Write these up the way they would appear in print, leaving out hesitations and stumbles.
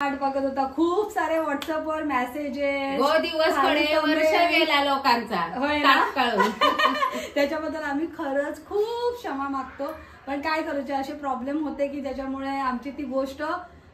वाट बघत होता. खूप सारे व्हॉट्सअपवर मेसेजेस, गो दिवस कडे वर्ष गेला लोकांचा होय ना? ताटकळून. त्याच्याबद्दल आम्ही खरंच खूप क्षमा मागतो, पण काय करूचे, असे प्रॉब्लेम होते की त्याच्यामुळे आमची ती गोष्ट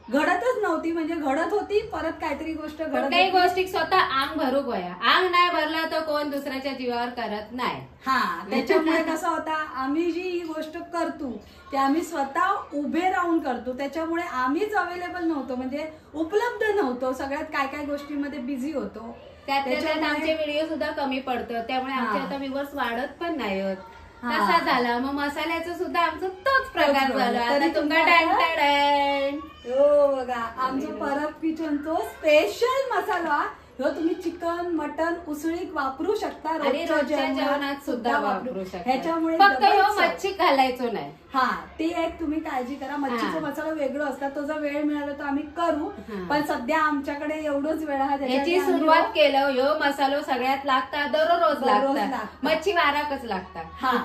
घडतच नव्हती. म्हणजे घडत होती, परत काहीतरी गोष्ट घडत कुठल्याही होती. गोष्टी स्वतः आंग भरूक होया, आंग नाही भरला तर कोण दुसऱ्याच्या जीवावर करत नाही. हा, त्याच्यामुळे कसं होता, आम्ही जी ही गोष्ट करतो ते आम्ही स्वतः उभे राहून करतो, त्याच्यामुळे आम्हीच अवेलेबल नव्हतो, म्हणजे उपलब्ध नव्हतो, सगळ्यात काय काय गोष्टींमध्ये बिझी होतो. त्यातल्या त्यात त्याच्यामुळे आमचे व्हिडिओ सुद्धा कमी पडतात, त्यामुळे आमचे आता व्ह्युअर्स वाढत पण नाही होत. तसा झाला मग मसाल्याचं सुद्धा आमचं तोच प्रकार तोच झाला. तरी आता तुमका तुमका टॅन टॅन. हो बघा, आमचं परब किचनचो स्पेशल मसाला ह्यो तुम्ही चिकन मटन उसळीक वापरू शकता, आणि रोजच्या जेवणात सुद्धा वापरू शकता. ह्याच्यामुळे फक्त डबल ह्यो चव. मच्छी घालायचो नाही. हा, ते एक तुम्ही काळजी करा. मच्छीचा मसाला वेगळं असतात, तो जर वेळ मिळाला तर आम्ही करू, पण सध्या आमच्याकडे एवढंच वेळ हा. ह्याची त्याच्यासाठी आम्ही सुरुवात केलं. ह्यो मसालो सगळ्यात लागता, दररोज दररोज लागता, लागता. मच्छी वाराकच लागता. हा,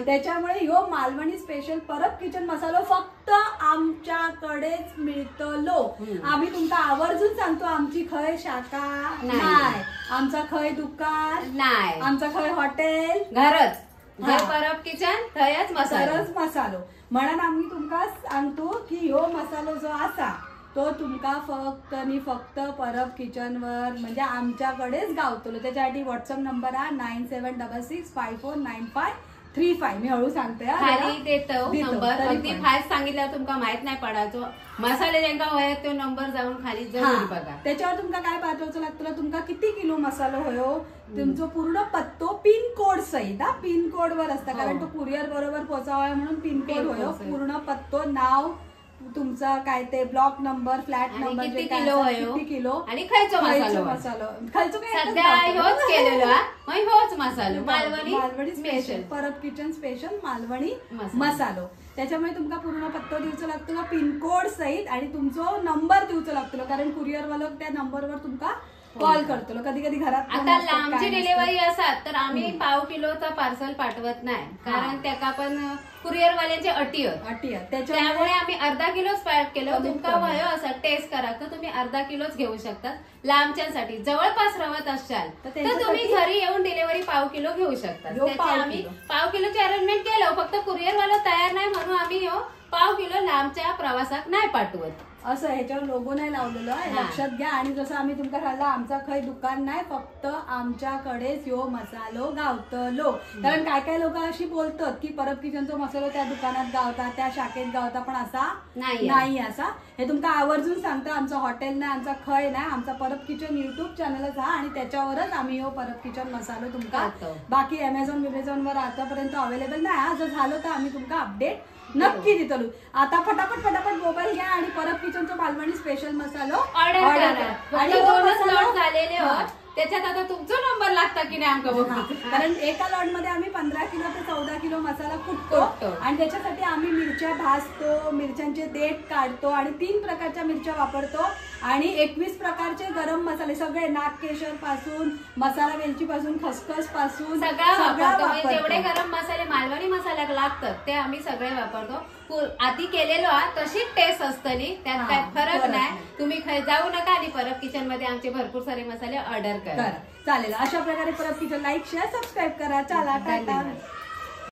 त्याच्यामुळे ह्यो मालवणी स्पेशल परब किचन मसालो फक्त आमच्याकडेच मिळतलो. आम्ही तुमका आवर्जून सांगतो, आमची खय शाखा नाही. नाही, आमचा खय दुकान नाही, आमचा खय हॉटेल, घरच. घर परब किचन थंयच मसालो, घरच मसालो. म्हणून आम्ही तुमका सांगतो की ह्यो मसालो जो आसा तो तुमका फक्त आणि फक्त परब किचनवर म्हणजे आमच्याकडेच गावतलो. त्याच्यासाठी व्हॉट्सअप नंबर हा 9766549535. मी हळू सांगते हा जरा. खाली देतो देतो, नंबर, तरी अगदी पण. फास्ट सांगितल्यावर तुमका माहित नाही पडायचो. मसाले ज्यांका वयात तो नंबर जाऊन खाली जरूर बघा. त्याच्यावर तुमका काय पाठवायचं लागतं, तुमका किती किलो मसालो होयो, तुमचो पूर्ण पत्तो पिन कोड सहित. हा, पिन कोड वर असता, कारण तो कुरिअर बरोबर पोचावा म्हणून पिन कोड पिन होयो, कोड सहित. पूर्ण पत्तो, नाव तुमचा काय ते ब्लॉक नंबर, फ्लॅट आणि नंबर, किती जे काय किलो असेल, होयो? किती किलो आणि खयचो खयचो मसालो? मसालो खयचो काय एकच सध्या गावतो. ह्योच केलेलो हा, मग ह्योच मसालो Malvani Malvani special special Parab kitchen special Malvani मसालो. मसालो. त्याच्यामुळे तुमका पूर्ण पत्तो दिवचो लागतो पिनकोड सहित आणि तुमचो नंबर दिवचो लागतो, कारण कुरिअर वालो त्या नंबरवर तुमका कॉल करतलो. कधी कधी घरात कोण आता नसतात, काय लांबची नसतात. डिलिव्हरी असतात तर आम्ही पाव किलोचा पार्सल पाठवत नाही, कारण त्याका पण कुरिअर वाल्यांचे अटी आहेत. अटी आहेत. त्याच्यामुळे त्यामुळे आम्ही अर्धा किलोच पॅक केलं. कमीत तुमका कमी. वयो असा टेस्ट करा तर तुम्ही अर्धा किलोच घेऊ शकता. लांबच्यांसाठी जवळपास राहत असाल तर तर तुम्ही त्यांच्यासाठी घरी येऊन डिलिव्हरी पाव किलो घेऊ शकता. ह्यो त्याची पाव आम्ही किलो. पाव किलोचे अरेंजमेंट केलं, फक्त कुरिअर वाला तयार नाही म्हणून आम्ही ह्यो पाव किलो लांबच्या प्रवासात नाही पाठवत. असं ह्याच्यावर लोगो नाही लावलेलो आहे, लक्षात घ्या. आणि जसं आम्ही तुमका सांगला, आमचा खंय दुकान नाही, फक्त आमच्याकडेच ह्यो मसालो गावतलो. कारण काय काय लोक अशी बोलतात की परब किचनचो मसालो त्या दुकानात गावता, त्या शाखेत गावता, पण असा नाही. नाही असा. हे तुमका आवर्जून सांगता, आमचं हॉटेल नाही, आमचा खय नाही, आमचा परब किचन युट्यूब चॅनलच हा, आणि त्याच्यावरच आम्ही ह्यो परब किचन मसालो तुमका गावतो. बाकी अमेझॉन बिमेझॉन वर आतापर्यंत अवेलेबल नाही. हा, जर झालं तर आम्ही तुमका अपडेट नक्की देतलो. आता फटाफट फटाफट मोबाईल घ्या आणि परब किचनचो मालवणी स्पेशल मसालो ऑर्डर करा. आणि आणि हो दोनच मसालो लॉट झालेले हो, त्याच्यात आता तुमचा नंबर लागता की नाही आमका बघू. कारण एका लॉट मध्ये आम्ही 15 किलो ते 14 किलो मसाला कुटतो कुटतो. आणि त्याच्यासाठी आम्ही मिरच्या भाजतो, मिरच्यांचे देठ काढतो आणि 3 प्रकारच्या मिरच्या वापरतो आणि 21 प्रकारचे गरम मसाले, सगळे नागकेशर पासून, मसाला वेलची पासून, खसखस पासून सगळा वापरतो. म्हणजे वापरतो. जेवढे गरम मसाले मालवणी मसाल्याक लागतात ते आम्ही सगळे वापरतो. आधी केलेलो हा तशीच टेस्ट असतली, त्यात काय फरक फरक नाही. नाही. तुम्ही खय जाऊ नका आणि परब किचन मध्ये आमचे भरपूर सारे मसाले ऑर्डर करा. करा. चालेल, अशा प्रकारे Parab kitchen like share subscribe करा. चला, टाटा. धन्यवाद.